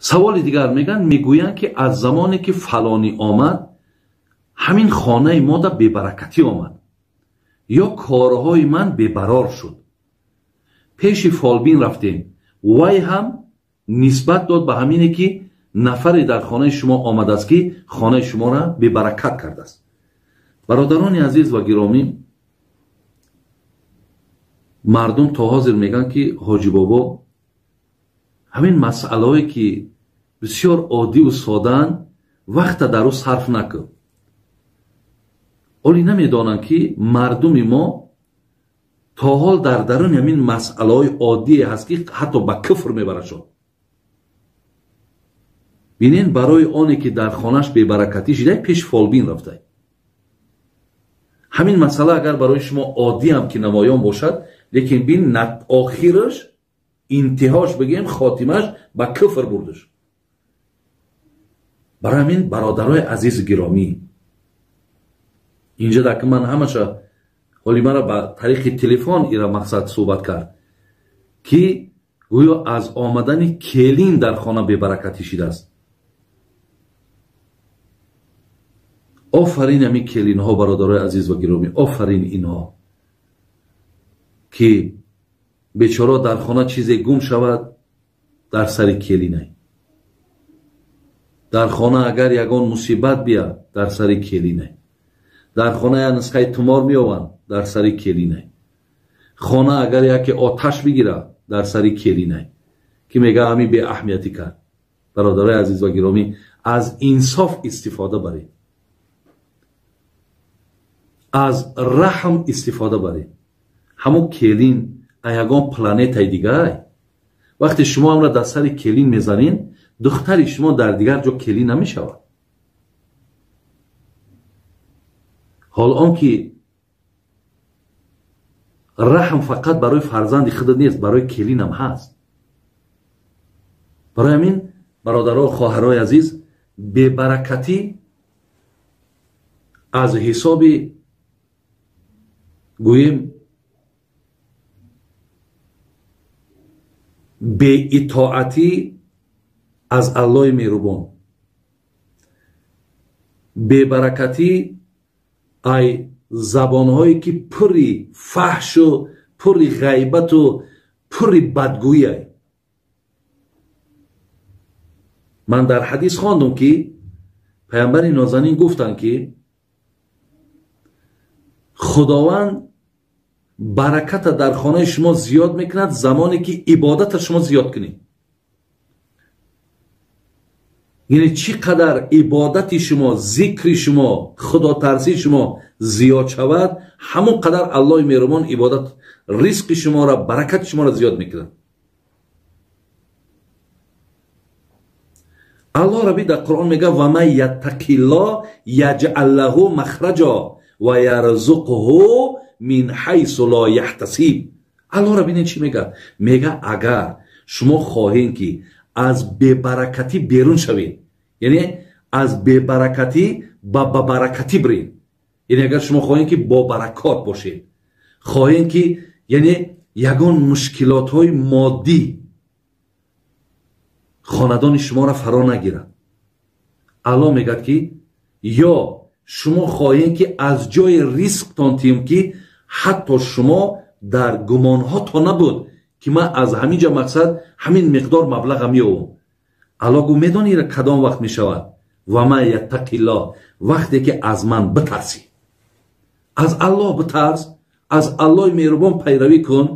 Саволи дигар мегӯянд, мегӯянд ки аз замоне ки фалонӣ омад, ҳамин хонаи мода бебаракатӣ омад ё корҳои ман бебарор шуд. Пеши фолбин рафтем, вай ҳам нисбат дод ба ҳамине ки нафаре дар хонаи шумо омадааст ки хонаи шуморо бебаракат кардааст. Бародарони азиз ва гиромӣ, мардум то ҳозир мегӯянд ки ҳоҷи бобо ҳамин масъалаҳое ки бисёр оддиву содаанд вақта дар ӯ сарф накун. Оли намедонанд ки мардуми мо то ҳол дар даруни ҳамин масъалаҳои оддие ҳаст ки ҳатто ба куфр мебарашон. Бинен, барои оне ки дар хонаш бебаракатӣ шидай пеш фолбин рафтай. Ҳамин масъала агар барои шумо оддиам ки намоён бошад, лекин бин охираш, интиҳош бигем, хотимаш ба куфр бурдаш. Барои ҳамин бародарои азизи гиромӣ, инҷа дар ки ман ҳамаша ҳоли мара ба тариқи телефон ира мақсад суҳбат кард ки гӯё аз омадани келин дар хона бебаракатӣ шидааст. Офарин ҳамин келинҳо, бародарои азиз ва гиромӣ, офарин инҳо ки бечора дар хона чизе гум шавад дар сари келинай, дар хона агар ягон мусибат бияд дар сари келинай, дар хона як нусхаи тумор меованд дар сари келинай, хона агар яке оташ бигирад дар сари келинай ки мега ҳамин беаҳамиятӣ кард. Бародарои азиз ва гиромӣ, аз инсоф истифода баред, аз раҳм истифода баред. Ҳамон келин ягон планетаи дигар, вақте шумо ҳамра дар сари келин мезанед, духтари шумо дар дигар ҷо келин намешавад. Ҳол он ки раҳм фақат барои фарзанди худат нест, барои келинам ҳаст. Барои ҳамин бародаро, хоҳарои азиз, бебаракатӣ аз ҳисоби гӯем беитоатӣ аз Аллоҳи меҳрубон, бебаракатӣ ай забонҳое ки пурри фаҳшу пурри ғайбату пурри бадгӯӣ. Ман дар ҳадис хондум ки паямбари нозанин гуфтанд ки Худованд бараката дар хонаи шумо зиёд мекунад замоне ки ибодата шумо зиёд кунед. Яъне чӣ қадар ибодати шумо, зикри шумо, худотарсии шумо зиёд шавад, ҳамон қадар Аллоҳи меҳрубон ибодат, ризқи шуморо, баракати шуморо зиёд мекунад. Аллоҳ Рабби дар Қуръон мегӯяд: ва ман яттақиллоҳ яҷъал лаҳу махраҷо ва ярзуқҳу мин ҳайсу ло яҳтасиб. Аллоҳ Рабби чӣ мегӯяд? Мегӯяд агар шумо хоҳед ки аз бебаракатӣ берун шавед, яъне аз бебаракатӣ ба баракатӣ биред, яъне агар шумо хоҳед ки бо баракот бошед, хоҳед ки яъне ягон мушкилотҳои моддӣ хонадони шуморо фаро нагирад, Аллоҳ мегӯяд ки ё шумо хоҳед ки аз ҷои ризқтон тием ки ҳатто шумо дар гумонҳото набуд ки ман аз ҳамин ҷо мақсад ҳамин миқдор маблаға меёвам. Аллоҳ гӯ медонӣ кадом вақт мешавад? Ва ман яттақиллоҳ, вақте ки аз ман битарсӣ. Аз Аллоҳ битарс, аз Аллоҳи меҳрубон пайравӣ кун,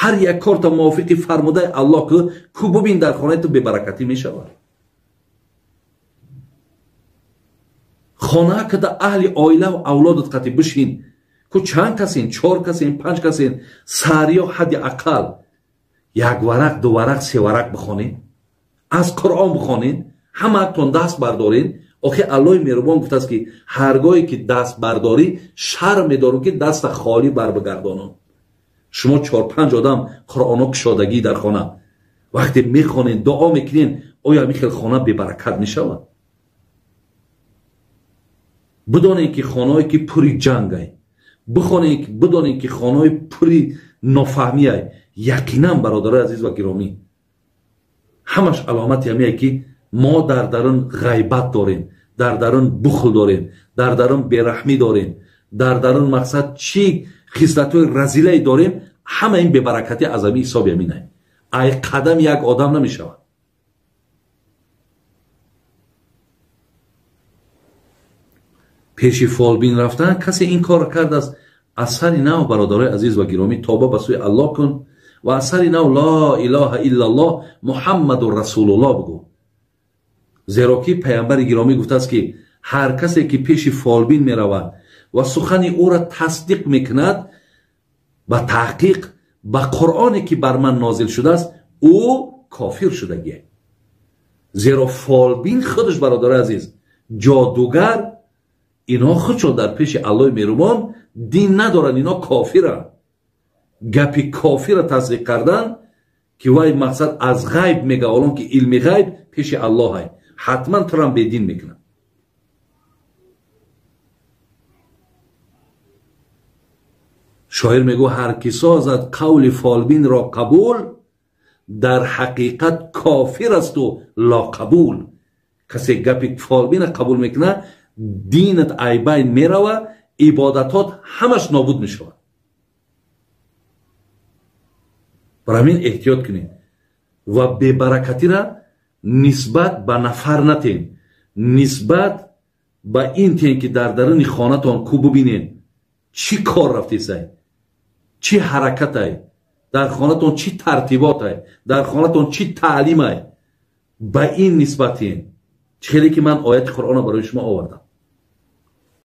ҳар як корта мувофиқи фармудаи Аллоҳ кун, ку бубин дар хонаи ту бебаракатӣ мешавад. Хона када аҳли оилаву авлодат қатӣ бишин, ку чанд касен, чор касен, панҷ касен, сариё ҳадди ақал як варақ, ду варақ, се варақ бихонед, аз Қуръон бихонед, ҳамаатон даст бардоред. Охи Аллоҳи меҳрубон гуфтааст ки ҳаргоҳе ки даст бардорӣ шарм медорам ки даста холӣ барбигардонам. Шумо чор-панҷ одам Қуръоно кушодагӣ дар хона вақте мехонед, дуо мекунед, оё ҳамин хел хона бебаракат мешавад? Бидонед ки хонаҳое ки пури ҷангай, бидонед ки хонаҳои пури нофаҳмиай, яқинан бародарои азиз ва гиромӣ, Ҳамаш аломати ҳамие ки мо дар дарун ғайбат дорем, дар дарун бухл дорем, дар дарун бераҳмӣ дорем, дар дарун мақсад чӣ хислатҳои разилае дорем. Ҳама ин бебаракатӣ аз ҳамин ҳисоби ҳаминай. Ай қадам як одам намешавад. Пеши фолбин рафтан касе ин корро кардааст, аз сари нав бародарои азиз ва гиромӣ тоба ба сӯи Аллоҳ кун ва аз сари нав ло илоҳа иллаллоҳ муҳаммадун расулуллоҳ бигӯ. Зеро ки паямбари гиромӣ гуфтааст ки ҳар касе ки пеши фолбин меравад ва сухани ӯро тасдиқ мекунад, ба таҳқиқ ба Қуръоне ки бар ман нозил шудааст, ӯ кофир шудагие. Зеро фолбин худаш бародарои азиз ҷодугар, инҳо худшон дар пеши Аллоҳи меҳрубон дин надоранд, инҳо кофиранд. Гапи кофира тасдиқ кардан ки вай мақсад аз ғайб мега, олон ки илми ғайб пеши Аллоҳ ай, ҳатман турам бедин мекунад. Шоир мегӯ ҳар ки созад қавли фолбинро қабул, дар ҳақиқат кофир асту лоқабул. Касе гапи фолбина қабул мекунад, динат айбайн мерава, ибодатот ҳамаш нобуд мешавад. Бар ҳамин эҳтиёт кунед ва бебаракатира нисбат ба нафар натен, нисбат ба ин тен ки дар даруни хонатон ку бубинед чӣ кор рафтесай, чӣ ҳаракатай, дар хонатон чӣ тартиботай, дар хонатон чӣ таълимай, ба ин нисбатен. Хеле ки ман ояти Қуръонро барои шумо овардам.